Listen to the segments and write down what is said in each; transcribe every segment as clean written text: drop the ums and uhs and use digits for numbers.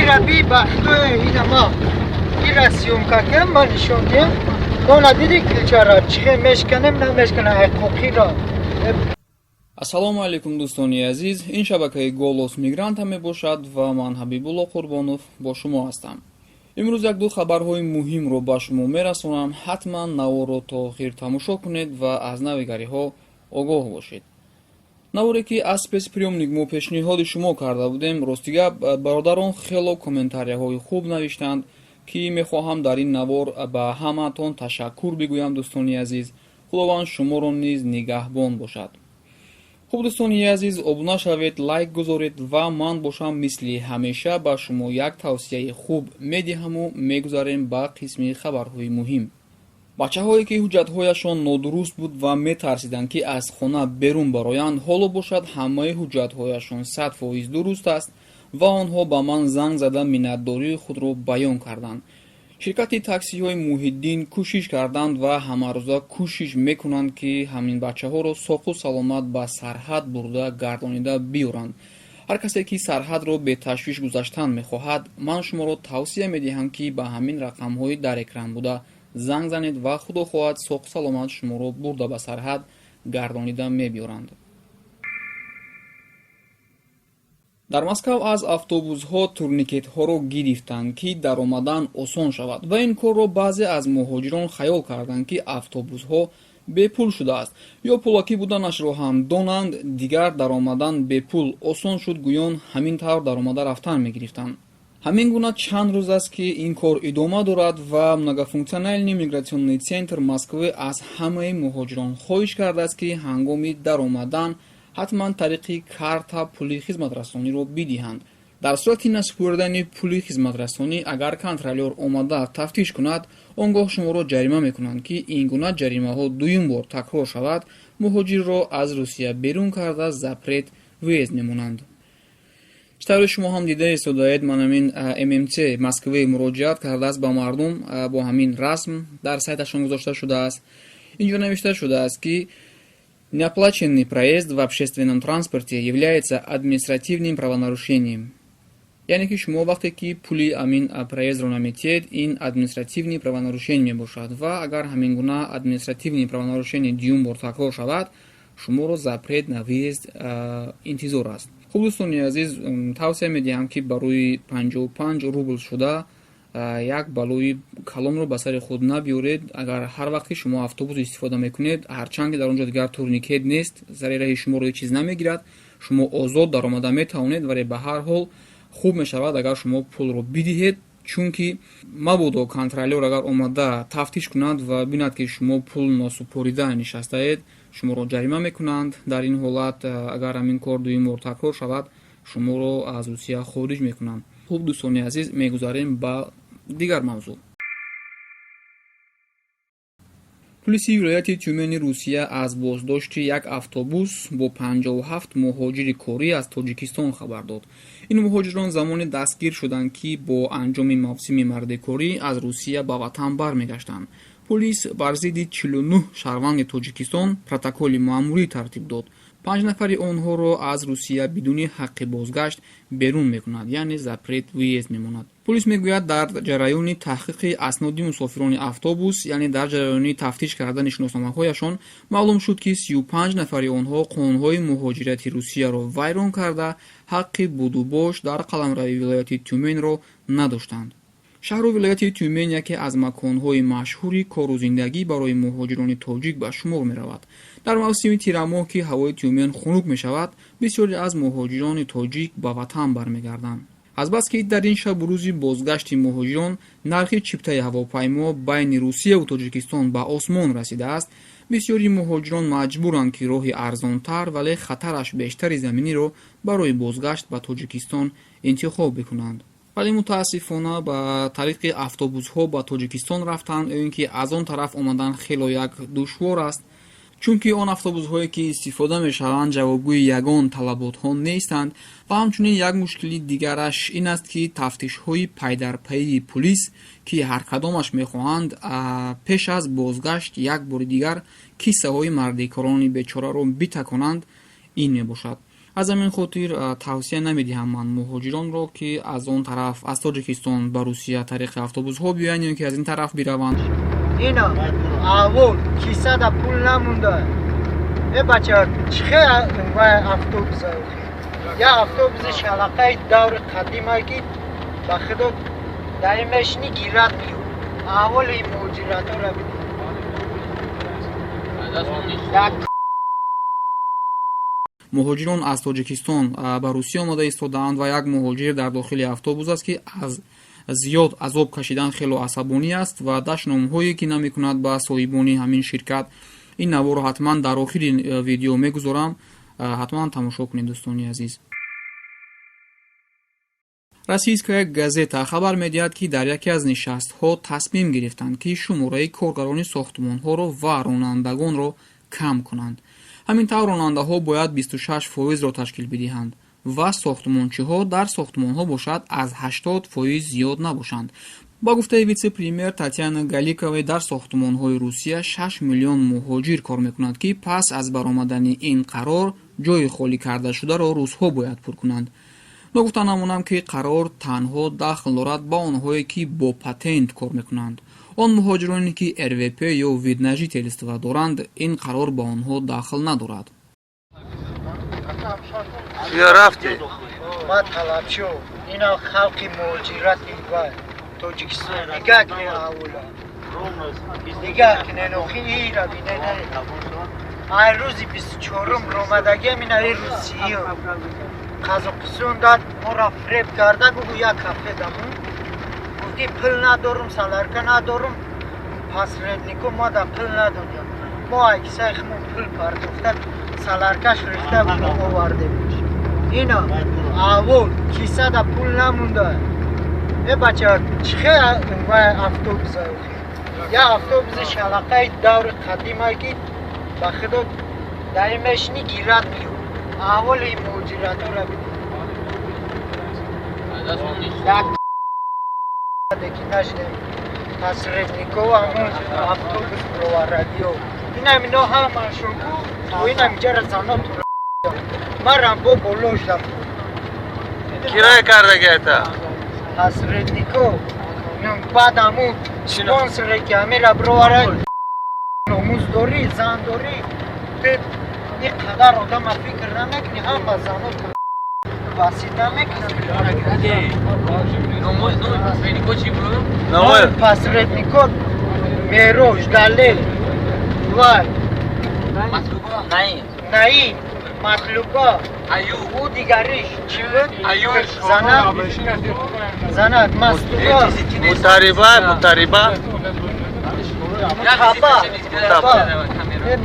Ира би бахтуе ина ма. Ира съёмка кем ма нишон диҳем. Мо надиди килчара чихе мешканем, намешканем ҳуқуқиро. Ассалому алайкум, дӯстони азиз. Ин шабакаи «Голос мигранта» мебошад ва ман, Ҳабибулло Қурбонов, бо шумо ҳастам. Имрӯз як-ду хабарҳои муҳимро ба шумо мерасонам. Ҳатман наворро то охир тамошо кунед ва аз навигариҳо огоҳ бошед. Наворе, ки аз спецприёмник мо пешниҳоди шумо карда будем, рости гап, бародарон хело комментарияҳои хуб навиштанд, ки мехоҳам дар ин навор ба ҳамаатон ташаккур бигӯям. Дӯстони азиз, Худованд шуморо низ нигаҳбон бошад. Хуб, дӯстони азиз, обуна шавед, лайк гузоред ва ман бошам, мисли ҳамеша, ба шумо як тавсияи хуб медиҳаму мегузарем ба қисми хабарҳои муҳим. Бачаҳое, ки ҳуҷҷатҳояшон нодуруст буд ва метарсиданд, ки аз хона берун бароянд, ҳоло бошад, ҳамаи ҳуҷҷатҳояшон 100% дуруст аст ва онҳо ба ман занг зада, миннатдории худро баён карданд. Ширкати таксиҳои Муҳиддин кӯшиш карданд ва ҳамарӯза кӯшиш мекунанд, ки ҳамин бачаҳоро соқу саломат ба сарҳад бурда гардонида биёранд. Ҳар касе, ки сарҳадро беташвиш гузаштан мехоҳад, ман шуморо тавсия медиҳам, ки ба ҳамин рақамҳои дар экран буда занг занед ва худо хоҳад, соқу саломат шуморо бурда ба сарҳад гардонида мебиёранд. Дар Москав аз автобусҳо турникетҳоро гирифтанд, ки даромадан осон шавад, ва ин корро баъзе аз муҳоҷирон хаёл карданд, ки автобусҳо бепул шудааст ё пулакӣ буданашро ҳам донанд, дигар даромадан бепул осон шуд гӯён, ҳамин тавр даромада рафтан мегирифтанд. Ҳамин гуна чанд рӯз аст, ки ин кор идома дорад ва многофункциональный миграционный центр Москвы аз ҳамаи муҳоҷирон хоҳиш кардааст, ки ҳангоми даромадан ҳатман тариқи карта пули хизматрасониро бидиҳанд. Дар сурати насупурдани пули хизматрасонӣ, агар контролёр омада тафтиш кунад, он гоҳ шуморо ҷарима мекунанд, ки ин гуна ҷаримаҳо дуюм бор такрор шавад, муҳоҷирро аз Русия берун карда, запрет выезд мемонанд. Чӣ тавре шумо ҳам дида истодаед, ман ҳамин ММЦ Москвы муроҷиат кардааст ба мардум, бо ҳамин расм дар сайташон гузошта шудааст. Инҷо навишта шудааст, ки неоплаченный проезд в общественном транспорте является административным правонарушением. Яъне ки шумо вақте ки пули ҳамин проездро наметиҳед, ин административный правонарушение мебошад ва агар ҳамин гуна административный правонарушение дуюм бор такрор шавад, шуморо запрет на выезд интизор аст. Хуб, дӯстони азиз, тавсия медиҳам, ки барои 55 рубл шуда як балои калонро ба сари худ набиёред. Агар ҳар вақт ки шумо автобус истифода мекунед, ҳарчанд ки дар он ҷо дигар турникет нест, сари раҳи шуморо ҳеҷ чиз намегирад, шумо озод даромада метавонед, вале ба ҳар ҳол хуб мешавад, агар шумо пулро бидиҳед, чунки мабодо контролёр агар омада тафтиш кунад ва бинад, ки шумо пул носупорида нишастаед, шуморо ҷарима мекунанд. Дар ин ҳолат, агар ҳамин кор дуюм бор такрор шавад, шуморо аз Русия хориҷ мекунанд. Хуб, дӯстони азиз, мегузарем ба дигар мавзӯъ. Пулиси вилояти Тюмени Русия аз боздошти як автобус бо 57 муҳоҷири корӣ аз Тоҷикистон хабар дод. Ин муҳоҷирон замоне дастгир шуданд, ки бо анҷоми мавсими мардикорӣ аз Русия ба ватан бармегаштанд. Пулис бар зидди 49 шаҳрванди Тоҷикистон протоколи маъмурӣ тартиб дод. Панҷ нафари онҳоро аз Русия бидуни ҳаққи бозгашт берун мекунад, яъне запрет выезд мемонад. Пулис мегӯяд, дар ҷараёни таҳқиқи асноди мусофирони автобус, яъне дар ҷараёни тафтиш кардани шиносномаҳояшон, маълум шуд, ки 35 нафари онҳо қонунҳои муҳоҷирати Русияро вайрон карда, ҳаққи будубош дар қаламрави вилояти Тюменро надоштанд. Шаҳру вилояти Тюмен яке аз маконҳои машҳури кору зиндагӣ барои муҳоҷирони тоҷик ба шумор меравад. Дар мавсими тирамоҳ, ки ҳавои Тюмен хунук мешавад, бисёре аз муҳоҷирони тоҷик ба ватан бармегарданд. Азбаски дар ин шабу рӯзи бозгашти муҳоҷирон нархи чиптаи ҳавопаймо байни Русияву Тоҷикистон ба осмон расидааст, бисёри муҳоҷирон маҷбуранд, ки роҳи арзонтар, вале хатараш бештари заминиро барои бозгашт ба Тоҷикистон интихоб бикунанд. Вале мутаассифона, ба тариқи автобусҳо ба Тоҷикистон рафтан ё ин ки аз он тараф омадан хело як душвор аст, чунки он автобусҳое, ки истифода мешаванд, ҷавобгӯи ягон талаботҳо нестанд. Ва ҳамчунин як мушкили дигараш ин аст, ки тафтишҳои пайдарпайии пулис, ки ҳар кадомаш мехоҳанд пеш аз бозгашт як бори дигар киссаҳои мардикорони бечораро битаконанд, ин мебошад. Аз ҳамин хотир тавсия намедиҳам ман муҳоҷиронро, ки аз он тараф, аз Тоҷикистон ба Русия тариқи автобусҳо биёянд ё ки аз ин тараф бираванд. Ина аввал кисада пул намонда. Э бача, чихе вай автобус? Я автобуси шалақаи даври қадимае, ки ба худо дар ин мешини, гират меёб. Аҳволи муҳоҷиратҳоро бибин. Як Муҳоҷирон аз Тоҷикистон ба Русия омода истодаанд ва як муҳоҷир дар дохили автобус аст, ки аз зиёд азоб кашидан хело асабонӣ аст ва дашномҳое ки намекунад ба соҳибони ҳамин ширкат. Ин наворо ҳатман дар охири видео мегузорам, ҳатман тамошо кунед, дӯстони азиз. Российская газета хабар медиҳад, ки дар яке аз нишастҳо тасмим гирифтанд, ки шумораи коргарони сохтмонҳоро ва ронандагонро кам кунанд. Ҳамин тавр, ронандаҳо бояд 26 фоизро ташкил бидиҳанд ва сохтмончиҳо дар сохтмонҳо бошад аз 80 фоиз зиёд набошанд. Ба гуфтаи витсе-премьер Татьяна Голиковой, дар сохтмонҳои Русия 6 миллион муҳоҷир кор мекунад, ки пас аз баромадани ин қарор ҷойи холӣ кардашударо русҳо бояд пур кунанд. Ногуфта намонам, ки қарор танҳо дахл дорад ба онҳое, ки бо патент кор мекунанд. Он муҳоҷироне, ки РВП ё вид на жительство доранд, ин қарор ба онҳо дахл надорад. Ё рафтӣ? Ма талабшо, ина халқи муҳоҷирати вай Тоҷикистон нигаҳ кунед, аҳвола нигаҳ кунед. Охи ира бинед, ай рӯзи 24-ум ромадагиам, ина и рӯзи Қазоқистон дад моро фреб карда. Гугу як кафе дамун гуфти, пул надорум, солярка надорум, посреднико ма да пул надодем. Мо ай кисаи хумон пул пардохта, соляркаш рехта овардем. Ина аҳвол, кисада пул намонда. Э бача, чихе вай автобус? Я автобуси шалақаи даври қадимае, ки ба худо дар ин мешини, гират меёб. Аҳволи муҳоҷиратҳоро бибин. Як ки нашидем посредников, ҳамун автобус бироварадиё. Инам ино ҳамашон ку, инам ҷара заноту марам бо боло шудам. Кирая кардаги это? Посредников, баъд ҳамун спонсоре, ки ҳамира бировара. Номус дорӣ, зан дорӣ, ин қадар одама фикр намекунӣ, ҳама занот васит намекунам. Посреднико Мерош, Далел, вай Наим, Матлуба, ӯ дигариш чӣ буд? Занак, занак Мастура. Мутариба, Мутариба. Мутаба, Мутаба.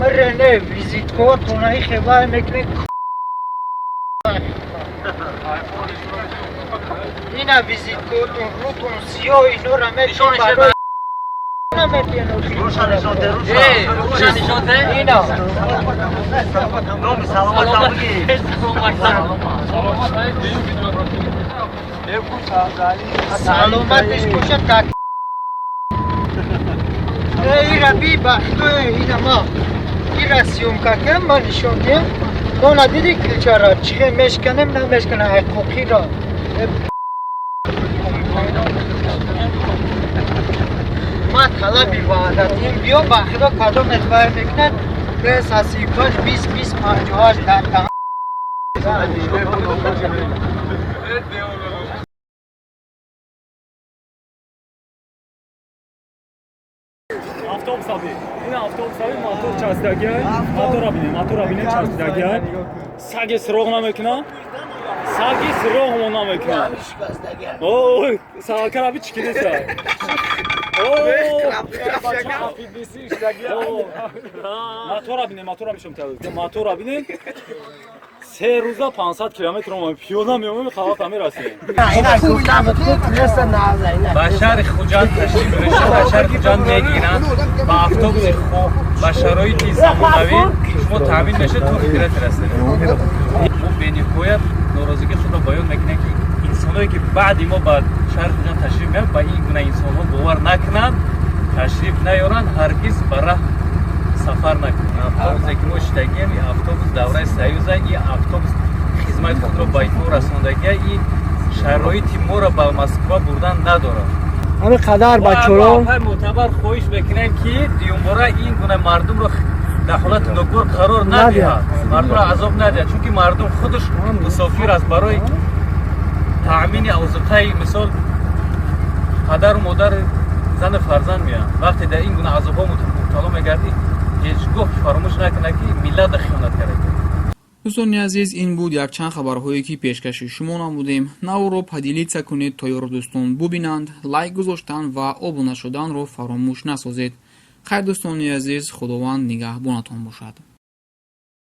Мирене визиткотона ихе вай мекунед. Ина визиткотон, рутон сиёҳ, инора метон барои наметиен. Ина. Номи саломат буги. Саломатиш бошад так. Ира би бахто, ина ма ира съёмка кам, ма нишон диҳам. Нона диди, килчара чихе мешканем, намешканем, ай қоқиро. Ма талаби ваҳдатием, биё ба худо, кадом этвар мекунад? 35 20 20 58 дар. Автобус аби, ин автобус аби, мотор часпидагиай. Мотора бинем, мотора бинем, часпидагиай. Саги суроғ намекунад, саги суроғмо намекунад. Ой, саркар аби, чӣ кидеса? Мотора бинем, мотора бишум, мотора бинем. 3 рӯза 500 километр омадем, пиёда меомем, халата мерасем. Ба шаҳри Хуҷанд ташриф дошта, ба шаҳри Хуҷанд мегиранд ба автобуси хуб, ба шароити замонавӣ шумо таъмин мешавед, то охират расед. Мо бениҳоят норозигии худро баён мекунем, ки инсоное, ки баъди мо ба шаҳри Хуҷанд ташриф меянд, ба ин гуна инсонҳо бовар накунанд, ташриф наёранд, ҳаргиз ба раҳ сафар накунанд. Автобусе, ки мо шидагием, ин автобус давраи Союза, ин автобус Хизмати худро ба итмом расондагия, ин шароити моро ба Москва бурдан надорад. Ҳамин қадар бачаҳо. Мо мӯътабар хоҳиш мекунем, ки дуюмбора ин гуна мардумро дар ҳолати ногувор қарор надиҳад, мардумро азоб надиҳад, чунки мардум худаш мусофир аст, барои таъмини озуқаи, мисол, падару модар, зану фарзанд меянд. Вақте дар ин гуна азобҳо мубтало мегардӣ, ҳеҷ гоҳ фаромӯш накунад, ки миллат хиёнат карда. Дӯстони азиз, ин буд якчанд хабарҳое, ки пешкаши шумо намудем. Наворро поделиться кунед, то ёру дӯстон бубинанд. Лайк гузоштан ва обуна шуданро фаромӯш насозед. Хайр, дӯстони азиз, Худованд нигаҳбонатон бошад.